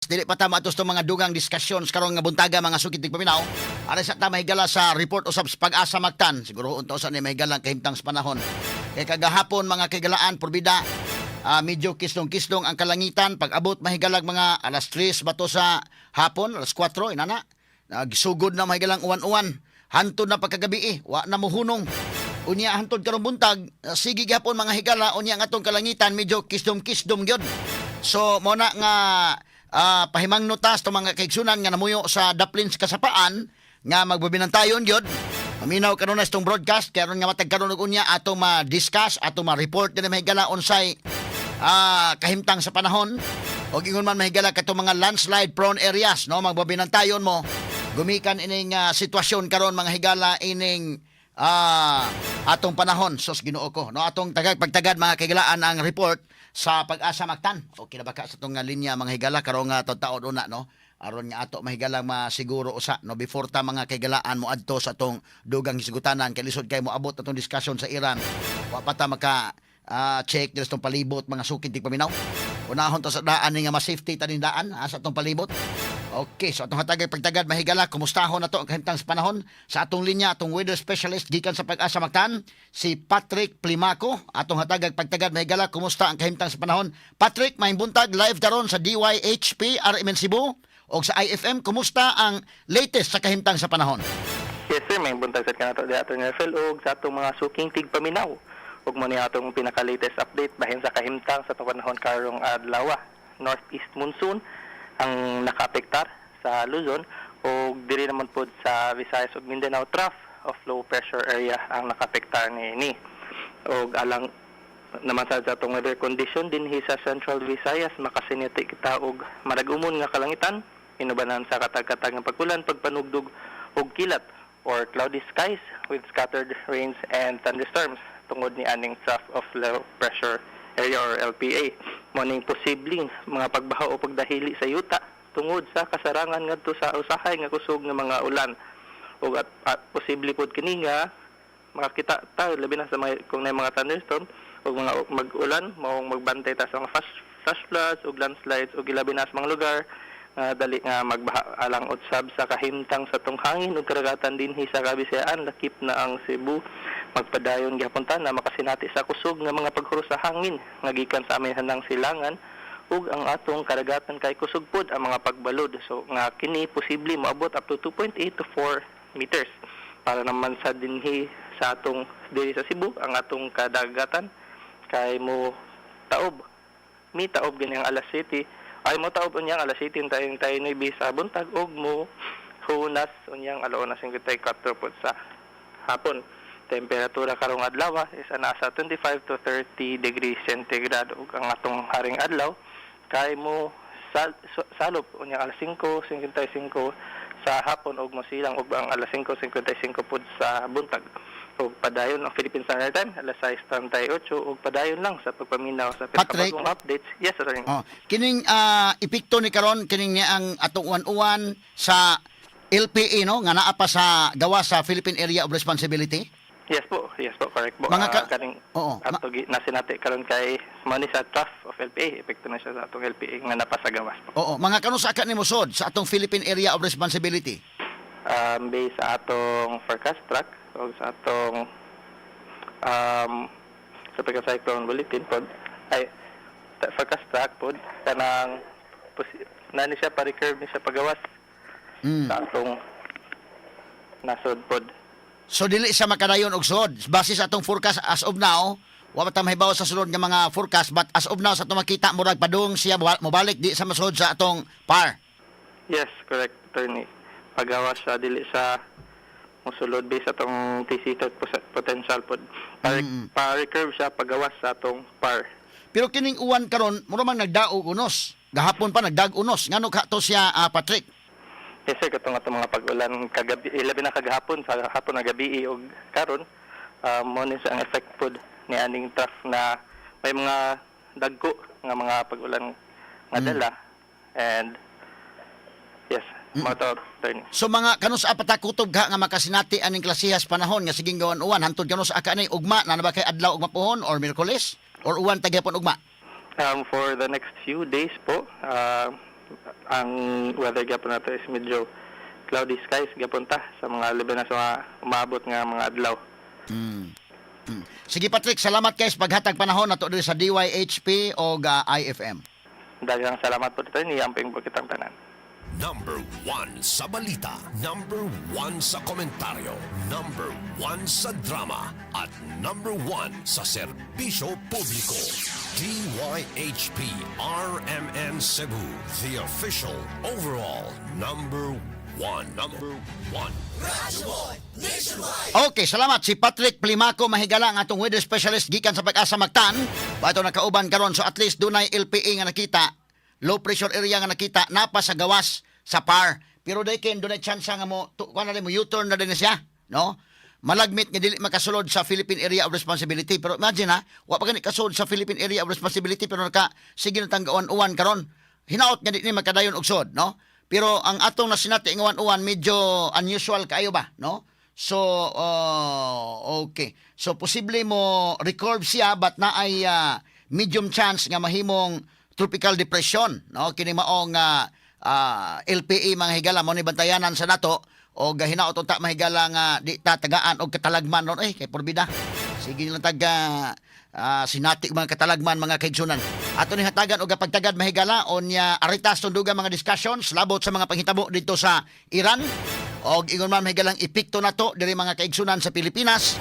Dili pa ta moadto sa mga dugang diskusyon karong nga buntaga, mga suki tigpaminaw. Aray sa ta mahigala sa report usab sa Pag-asa Mactan. Siguro unta usa ni mahigala ang kahimtang sa panahon. Kay kagahapon, mga kahigalaan, purbida medyo kisdong-kisdong ang kalangitan pag abot mahigalag mga alas 3 bato sa hapon, alas 4 inana. Nagsugod na mahigalang uwan-uwan. Hantod na pagkagabi eh, wa na mohunong. Unya hantod karong buntag, sige gihapon, mga higala, unya ang atong kalangitan medyo kisdom-kisdom gyud. So mo na nga pahimangno ta sa mga kaigsunan nga namuyo sa daplin sa kasapaan nga magbabinantayon gyud. Maminaw karon na itong broadcast kay aron nga matag karon og unya ato ma-discuss, ato ma-report dinhi, mahigala, unsay kahimtang sa panahon. Og ingon man, mahigala, katong mga landslide prone areas, no, magbabinantayon mo gumikan ining sitwasyon karon, mga higala, ining atong panahon. Sos, Ginoo ko, no. Atong tagag pagtagad, mga kahigalaan, ang report sa Pag-asa Mactan. Okay na ba ka sa atong nga linya, mga higala, karong nga taon una, no, aron nga ato mahigalang masiguro usa, no, before ta, mga kahigalaan, mo adto sa atong dugang hisgutanan, kay lisod kay moabot atong discussion sa Iran, wa pa ta maka check diri sa atong palibot, mga suki tigpaminaw. Unahon ta sa daan nga ma-safety ta ning daan sa atong palibot. Okay, so atong hatagay pagtagad, mahigala, kumustahon na to ang kahimtang sa panahon sa atong linya, atong weather specialist gikan sa Pag-asa Mactan, si Patrick Plimaco. Atong hatagay pagtagad, mahigala, kumusta ang kahimtang sa panahon? Patrick, maayong buntag, live daron sa DYHP RMN Cebu o sa IFM. Kumusta ang latest sa kahimtang sa panahon? Yes sir, maayong buntag sa kanato di Atty. Rafael og sa atong mga suking tigpaminaw. Ug mo ni atong pinaka-latest update bahin sa kahimtang sa atong panahon karong adlaw. Northeast monsoon ang nakaapektar sa Luzon ug diri naman pod sa Visayas ug Mindanao, trough of low pressure area ang nakaapektar niini. Ug alang naman sa atong weather condition dinhi sa Central Visayas, makasinati kita og marag-umon nga kalangitan inubanan sa katag-katag nga pag-ulan, pagpanugdog ug kilat or cloudy skies with scattered rains and thunderstorms tungod ni aning trough of low pressure area or LPA. Mo ning posibleng mga pagbaha o pagdahili sa yuta tungod sa kasarangan ngadto sa usahay nga kusog nga mga ulan. Ug at posible pod kini nga makakita ta labi na sa mga kung na mga thunderstorm ug mga mag-ulan, maong magbantay ta sa mga flash floods ug landslides ug ilabi na sa mga lugar nga dali nga magbaha. Alang utsab sa kahimtang sa atong hangin ug karagatan dinhi sa Kabisayaan, lakip na ang Cebu, magpadayon gihapon ta na makasinati sa kusog nga mga paghuros sa hangin nga gikan sa amihanang silangan ug ang atong karagatan kay kusog pod ang mga pagbalod, so nga kini posible moabot up to 2.8 to 4 meters. Para naman sa dinhi sa atong diri sa Cebu, ang atong kadagatan kay mo taob mi taob gani ang alas 7 ay mo taob unyang alas 7 tayong tayo 9 sa buntag ug mo hunas unyang alauna 54 pod sa hapon. Temperatura karong adlaw is nasa 25 to 30 degrees centigrade ug ang atong haring adlaw kay mo salop unyang alas 5:55 sa hapon ug mosilang ug ang alas 5:55 pod sa buntag. Ug padayon ang Philippine Standard Time alas 6:38 ug padayon lang sa pagpaminaw sa Patrick? Pinakabagong updates. Yes, sir. Oh, kining epekto ni karon kining niya ang atong uwan-uwan sa LPA, no, nga naa pa sa gawa sa Philippine Area of Responsibility. Yes po, correct po. Mga Kaning ato nasinati karon kay mo ni sa trough of LPA, epekto na siya sa atong LPA nga napasagawas po. Oo, mga kanus-a ka ni mosod sa atong Philippine Area of Responsibility? Based sa atong forecast track o sa atong sa cyclone bulletin pod ay forecast track pod, kanang nani siya pa-recurve ni siya pagawas sa atong nasod pod. So dili siya makadayon og sod. Base sa atong forecast as of now, wa pa ta mahibaw sa sunod nga mga forecast, but as of now sa atong makita murag padung siya mobalik, di sa masod sa atong PAR. Yes, correct, attorney. Pagawas siya, dili sa musulod based sa atong TC potential pod. Pa-recurve siya pagawas sa atong PAR. Pero kining uwan karon mura man nagdaog unos. Gahapon pa nagdag unos. Ngano ka to siya, Patrick? Yes sir, katong atong mga pag-ulan kagabi, ilabi na kagahapon, sa hapon na gabi og karon, mo ni siya ang effect pod ni aning trough na may mga dagko nga mga pag-ulan nga dala and yes, mao to, attorney. So mga kanus-a pa ta kutob ka nga makasinati aning klasehas panahon nga siging gawan uwan hantod kanus-a ka ni ugma na na ba kay adlaw ugma pohon or Miyerkules or uwan ta gyapon ugma? For the next few days po, Ang weather gyapon nato is medyo cloudy skies gyapon ta sa mga labi na sa mga umaabot nga mga adlaw. Sige, Patrick, salamat kay sa paghatag panahon nato diri sa DYHP o IFM. Daghang salamat po, Attorney. Amping po kitang tanan. Number one sa balita. Number one sa komentaryo. Number one sa drama. At number one sa serbisyo publiko. DYHP RMN Cebu. The official overall number one. Number one. Okay, salamat si Patrick Plimaco, mahigala, ang atong weather specialist gikan sa Pag-asa Mactan. Bato nakauban karon. So at least dunay LPA nga nakita, low pressure area nga nakita napa sa gawas sa PAR. Pero day ken dunay chance nga mo kuan na rin mo U-turn na din na siya, no? Malagmit nga dili makasulod sa Philippine Area of Responsibility. Pero imagine ha, wa pa gani kasulod sa Philippine Area of Responsibility pero naka sige na tang uwan karon. Hinaot nga di ni makadayon og sud, no? Pero ang atong nasinati nga uwan medyo unusual kaayo ba, no? So, okay. So, posible mo recurve siya but naay medium chance nga mahimong tropical depression, no? Kini maong LPA, mga higala, mo ni bantayanan sa nato o hinaot unta, mahigala, nga di ta tagaan og katalagman ron eh kay porbida. Sige lang taga sinati mga katalagman, mga kaigsunan. Ato ni hatagan og pagtagad, mahigala, unya aritas tunduga mga discussions labot sa mga panghitabo dito sa Iran. Og ingon man, mahigalang epekto nato diri, mga kaigsunan, sa Pilipinas.